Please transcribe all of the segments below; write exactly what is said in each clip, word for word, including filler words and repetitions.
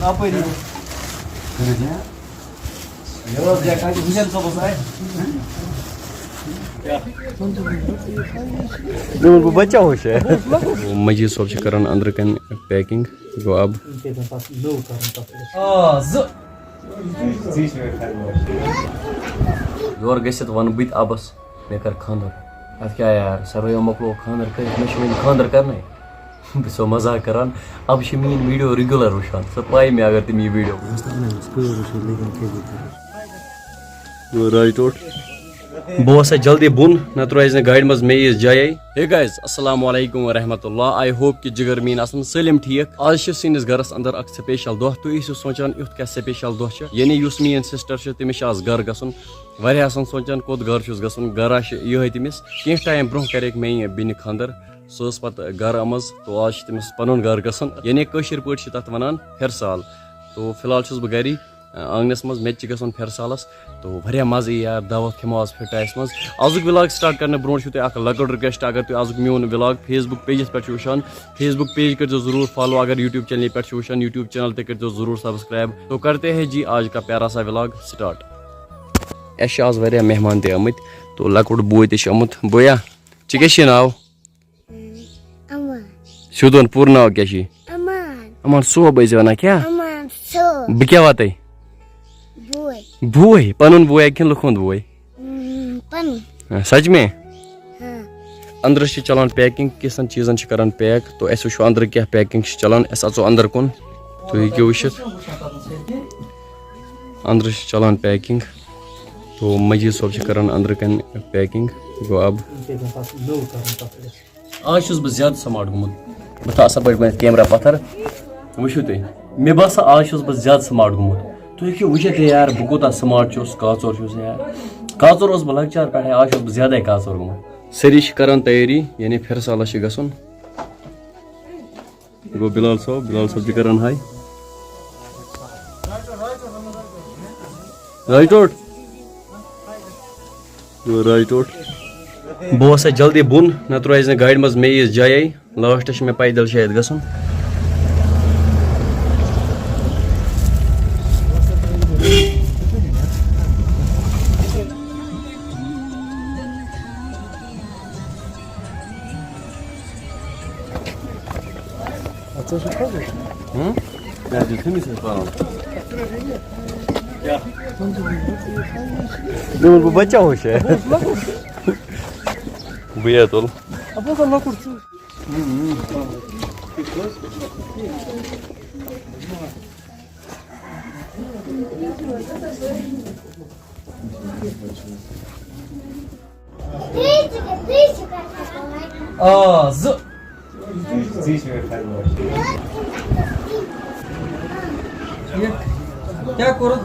اپٲری۔ کٔرِتھ، ہا؟ یہِ اوس لیکھان کہِ حُسین صٲبَس آے۔ مےٚ ووٚن، بہٕ بَچاوو شاید۔ مجیٖد صٲب چھِ کران أنٛدرٕ کَنہِ packing۔ گوٚو اب۔ آ، زٕ۔ یورٕ گٔژھِتھ وَنہٕ بہٕ تہِ اَبَس، مےٚ کَر خانٛدَر۔ اَتھ کیٛاہ یار، سَرویو مۄکلو خانٛدَر کٔرِتھ، مےٚ چھُ وۄنۍ خانٛدَر کَرنَے۔ بہٕ چھُسو مَزاق کَران۔ اَبہٕ چھِ میٛٲنۍ video regular وٕچھان، سۄ پَے مےٚ اگر تِم یہِ video۔ راج ٹوٹھ۔ بہٕ وَسہٕ جلدی بۄن، نَتہٕ روزِ نہٕ گاڑِ منٛز مےٚ یِژھ جایے۔ Hey guys، السلام علیکم ورحمۃ اللہ۔ I hope کہِ جِگر میٛٲنۍ آسَن سٲلِم ٹھیٖک۔ آز چھِ سٲنِس گَرَس اَندَر اَکھ special دۄہ۔ تُہۍ ٲسِو سونٛچان یُتھ کیٛاہ special دۄہ چھُ؟ یعنی یُس میٛٲنۍ sister چھِ، تٔمِس چھِ آز گَرٕ گژھُن۔ واریاہ آسَن سونٛچان کوٚت گَرٕ چھُس گژھُن، گَرا چھِ یِہوٚے تٔمِس۔ کینٛہہ time برٛونٛہہ کَرے مےٚ یہِ بیٚنہِ خانٛدَر، سۄ ٲس پَتہٕ گَرٕ آمٕژ، تو آز چھِ تٔمِس پَنُن گَرٕ گژھُن۔ یعنی کٲشِر پٲٹھۍ چھِ تَتھ وَنان پھِرٕ سال۔ تو فی الحال چھُس بہٕ گَری۔ آنٛگنَس منٛز، مےٚ تہِ چھِ گژھُن پھِرٕ سالَس۔ تو واریاہ مَزٕ یی یار، دعوت کھٮ۪مو آز پھِرٕ ٹایَس منٛز۔ آزُک vlog start کَرنہٕ برونٛٹھ چھُو تۄہہِ اَکھ لۄکُٹ request، اگر تُہۍ آزُک میون vlog Facebook pageَس پٮ۪ٹھ چھُو وٕچھان، Facebook page کٔرۍزیو ضروٗر follow، اگر YouTube channelہِ پٮ۪ٹھ چھُو وٕچھان، YouTube channel تہِ کٔرۍزیو ضروٗر subscribe۔ تو کرتے ہیں جی آج کا پیارا سا vlog start۔ اَسہِ چھِ آز واریاہ مہمان تہِ آمٕتۍ، تو لۄکُٹ بوے تہِ چھُ آمُت۔ بویا، ژےٚ کیٛاہ چھُے ناو؟ امان۔ سیوٚد وَن، پوٗرٕ ناو کیٛاہ چھُے؟ امان۔ امان صٲب ٲسۍ زِ وَنان کیٛاہ؟ امان صٲب۔ بہٕ کیٛاہ وَتے؟ بوے۔ بوے؟ پَنُن بوے کِنہٕ لُکھ ہُنٛد بوے؟ اۭں، پَنُن۔ آ، سَچ میں؟ ہاں۔ أنٛدرَس چھِ چَلان packing، کینٛژھن چیٖزَن چھِ کَران pack، تو اَسہِ وٕچھو أنٛدرٕ کیٛاہ packing چھِ چَلان، اَسہِ اَژو أنٛدر کُن، تُہۍ ہیٚکِو وٕچھِتھ۔ أنٛدرٕ چھِ چَلان packing، تو مجیٖد صٲب چھِ کَران أنٛدرٕ کَنہِ packing۔ گوٚو اب۔ آز چھُس بہٕ زیادٕ smart گوٚمُت۔ بہٕ تھاوٕ اَصٕل پٲٹھۍ گۄڈٕنٮ۪تھ camera پَتھر۔ وٕچھِو تُہۍ۔ مےٚ باسان آز چھُس بہٕ زیادٕ smart گوٚمُت۔ تُہۍ ہیٚکِو وٕچھِتھ یار، بہٕ کوٗتاہ smart چھُس، کاژور چھُس یار۔ کاژور اوسُس بہٕ لۄکچار پٮ۪ٹھَے، آز چھُس بہٕ زیادَے کاژور گوٚمُت۔ سٲری چھِ کَران تیٲری، یعنی پھِرٕ سالَس چھِ گژھُن۔ یہِ گوٚو بِلال صٲب، بِلال صٲب چھِ کَران hi۔ راج ٹوٹھ۔ یہِ گوٚو راج ٹوٹھ۔ بہٕ وَسہٕ جلدی بۄن، نَتہٕ روزِ نہٕ گاڑِ منٛز مےٚ یِژھ جایے۔ Lastس چھُ مےٚ پیدل شاید گژھُن۔ اَتھ ژےٚ چھُ خۄش؟ ہُم؟ کیٛاہ دیُت تٔمِس اَسہِ پَرُن؟ مےٚ ووٚن، بہٕ بَچاوو شاید۔ بہٕ یَتھ تُل۔ اَپٲرۍ گوٚو لۄکُٹ ژٕ۔ آ، زٕ۔ کیٛاہ کوٚرُتھ؟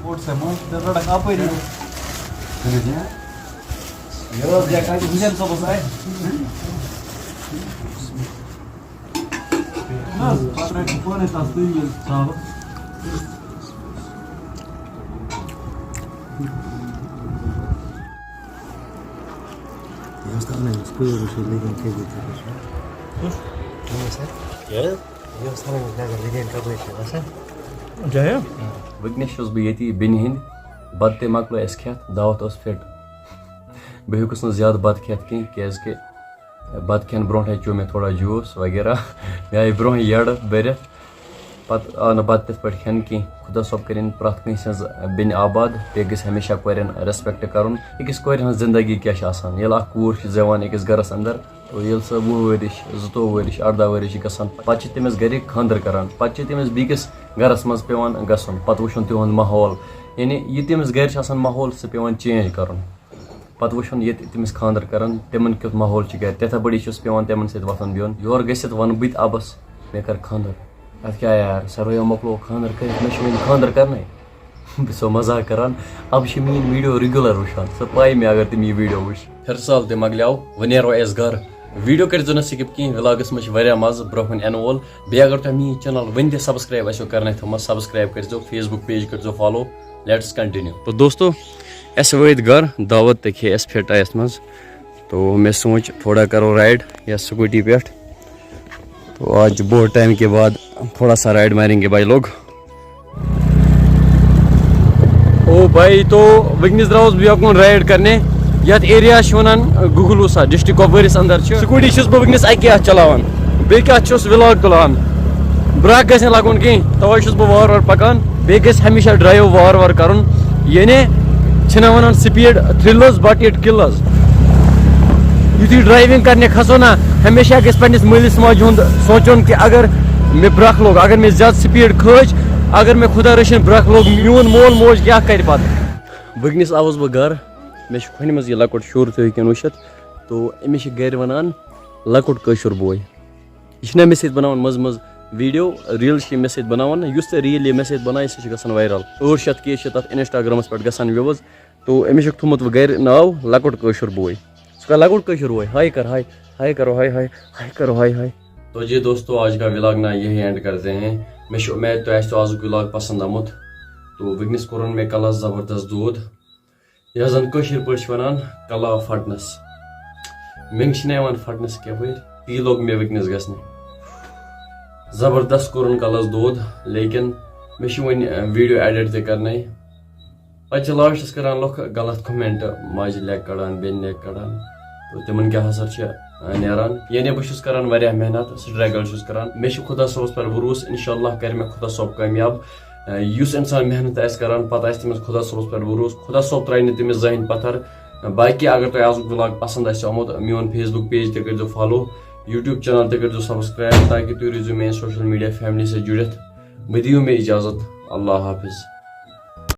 کوٚٹ سا منٛز، ژےٚ رَٹَکھ اَپٲری۔ یہِ اوس لیکھان کہِ حُسین صٲبَس آے۔ نہ حظ، پَتہٕ رَٹہِ پانَے تَس تُہۍ ییٚلہِ ترٛاوَکھ۔ یہِ اوس تَتھ منٛز پٲرۍ وٕچھِتھ لیکِن کیٛاہ گوٚو تَتہِ؟ کُس؟ یہِ اوس تَتھ، یہِ اوس تَتھ منٛز نظر لیکِن کَپٲرۍ چھِ آسان؟ جایا؟ وٕنکیٚنَس چھُس بہٕ ییٚتی بیٚنہِ ہِنٛدِ، بَتہٕ تہِ مۄکلو اَسہِ کھٮ۪تھ، دعوت ٲس فِٹ۔ بہٕ ہیوٚکُس نہٕ زیادٕ بَتہٕ کھٮ۪تھ کینٛہہ، کیٛازِکہِ بَتہٕ کھٮ۪نہٕ برونٛٹھٕے چیوٚو مےٚ تھوڑا juice وغیرہ۔ مےٚ آیہِ برونٛہہ یَڈٕ بٔرِتھ۔ پَتہٕ آو نہٕ بَتہٕ تِتھ پٲٹھۍ کھٮ۪نہٕ کینٛہہ۔ خۄدا صٲب کٔرِنۍ پرٛٮ۪تھ کٲنٛسہِ ہٕنٛز بیٚنہِ آباد۔ بیٚیہِ گژھِ ہمیشہ کورٮ۪ن respect کَرُن۔ أکِس کورِ ہٕنٛز زِندگی کیٛاہ چھِ آسان؟ ییٚلہِ اَکھ کوٗر چھِ زٮ۪وان أکِس گَرَس اَندَر، تو ییٚلہِ سۄ وُہ ؤرِش، زٕتووُہ ؤرِش، اَرداہ ؤرِش چھِ گژھان، پَتہٕ چھِ تٔمِس گَرِکۍ خانٛدَر کَران، پَتہٕ چھِ تٔمِس بیٚکِس گَرَس منٛز پٮ۪وان گژھُن، پَتہٕ وٕچھُن تِہُنٛد ماحول۔ یعنی یہِ تٔمِس گَرِ چھِ آسان ماحول، سُہ پٮ۪وان change کَرُن۔ پَتہٕ وٕچھُن ییٚتہِ تٔمِس خانٛدَر کَرَن، تِمَن کیُتھ ماحول چھُ گَرِ۔ تِتھَے پٲٹھی چھُس پٮ۪وان تِمَن سۭتۍ وۄتھُن بِہُن۔ یورٕ گٔژھِتھ وَنہٕ بہٕ تہِ اَبَس، مےٚ کَر خانٛدَر۔ اَتھ کیٛاہ یار، سَرویو مۄکلو خانٛدَر کٔرِتھ، مےٚ چھُ وٕنہِ خانٛدَر کَرنَے۔ بہٕ چھُسو مَزاق کَران۔ اَبہٕ چھِ میٛٲنۍ video regular وٕچھان، سۄ پَے مےٚ اگر تٔمۍ یہِ video وٕچھ۔ پھِرٕ سال تہِ مۄکلیو، وۄنۍ نیرو أسۍ گَرٕ۔ Video کٔرۍزیو نہٕ skip کِہیٖنۍ، vlogَس منٛز چھِ واریاہ مَزٕ، برٛونٛہہ کُن یِنہٕ وول۔ بیٚیہِ اگر تۄہہِ میٛٲنۍ channel وٕنہِ تہِ subscribe آسیو کَرنَے تھٲومٕژ، subscribe کٔرۍزیو، Facebook page کٔرۍزیو follow۔ Let's continue۔ تو دوستو، اَسہِ وٲتۍ گَرٕ، دعوت تہِ کھے اَسہِ پھِرٕ ٹایَس منٛز۔ تو مےٚ سوٗنٛچ تھوڑا کَرو ride یا scooty پٮ۪ٹھ۔ تو آج بہت ٹائم کے بعد تھوڑا سا رائڈ ماریں گے بھائی لوگ۔ او بھائی، تو وٕنکیٚنَس درٛاوُس بہٕ یوکُن رائڈ کرنہِ۔ یَتھ ایریا چھِ وَنان گُگلوسا، ڈسٹرکٹ کۄپوٲرِس اندر چھُ۔ سکوٗٹی چھُس بہٕ وٕنکیٚنَس اَکی اَتھٕ چلاوان، بیٚیہِ کہِ اَتھٕ چھُس وِلاگ تُلان۔ برٛکھ گژھِ نہٕ لَگُن کینٛہہ، تَوَے چھُس بہٕ وارٕ وارٕ پَکان۔ بیٚیہِ گژھِ ہمیشہ ڈرٛایِو وارٕ وارٕ کَرُن، یعنی چھِنہ وَنان speed thrills but it kills۔ یُتھُے ڈرٛایوِنٛگ کَرنہِ کھَسو نہ، ہمیشہ گژھِ پنٛنِس مٲلِس ماجہِ ہُنٛد سونٛچُن کہِ اگر مےٚ برٛکھ لوٚگ، اگر مےٚ زیادٕ speed کھٲج، اگر مےٚ خۄدا رٔچھِنۍ برٛکھ لوٚگ، میون مول موج کیٛاہ کَرِ پَتہٕ؟ وٕنکیٚنَس آوُس بہٕ گَرٕ، مےٚ چھُ کھۄنہِ منٛز یہِ لۄکُٹ شُر، تُہۍ ہیٚکِو وٕچھِتھ۔ تو أمِس چھِ گَرِ وَنان لۄکُٹ کٲشُر بوے۔ یہِ چھِنہ مےٚ سۭتۍ بَناوان منٛزٕ منٛزٕ video، reel چھِ یہِ مےٚ سۭتۍ بَناوان۔ یُس تہِ reel یہِ مےٚ سۭتۍ بَنایہِ، سُہ چھِ گژھان viral۔ ٲٹھ شیٚتھ کے چھِ تَتھ Instagram-س پٮ۪ٹھ گژھان views۔ تو أمِس چھُکھ تھوٚمُت وۄنۍ گَرِ ناو لۄکُٹ کٲشُر بوے۔ ژٕ کَر لۄکُٹ کٲشُر بوے، ہاے کَر، ہاے، ہاے کَرو، ہاے، ہاے، ہاے کَرو، ہاے، ہاے۔ تو جی دوستو، آج کا vlog نا یہی end کرتے ہیں۔ مےٚ چھُ اُمید تۄہہِ آسہِ آزُک vlog پسنٛد آمُت۔ تو وٕنکیٚنَس کوٚرُن مےٚ کَلَس زبردست دود، یَتھ زَن کٲشِر پٲٹھۍ چھِ وَنان کَلا پھٹنَس۔ مِنٛگ چھِنہٕ یِوان پھٹنَس کینٛہہ، پٲٹھۍ تی لوٚگ مےٚ وٕنکیٚنَس گژھنہِ۔ زبردست کوٚرُن کَلَس دود، لیکن مےٚ چھُ وۄنۍ، اَ، video edit تہِ کَرنَے۔ پَتہٕ چھِ last-س کَران لُکھ غلط comment، ماجہِ لیٚکھ کَڑان، بیٚنہِ لیٚکھ کَڑان۔ تو تِمَن کیٛاہ اثر چھِ، اَ، نیران؟ یعنی بہٕ چھُس کَران واریاہ محنت، struggle چھُس کَران۔ مےٚ چھُ خۄدا صٲبَس پٮ۪ٹھ بھروسہٕ، اِنشاء اللہ کَرِ مےٚ خۄدا صٲب کامیاب۔ اَ، یُس اِنسان محنت آسہِ کَران، پَتہٕ آسہِ تٔمِس خۄدا صٲبَس پٮ۪ٹھ بھروسہٕ، خۄدا صٲب ترٛاوِ نہٕ تٔمِس زٕہٕنۍ پَتھر۔ باقٕے اگر تۄہہِ آزُک vlog پسنٛد آسہِ آمُت، میون Facebook page تہِ کٔرۍزیو follow، YouTube channel تہِ کٔرۍزیو subscribe، تاکہِ تُہۍ روٗزِو میٛانہِ social media family سۭتۍ جُڑِتھ۔ وۄنۍ دِیِو مےٚ اجازت۔ اللہ حافظ۔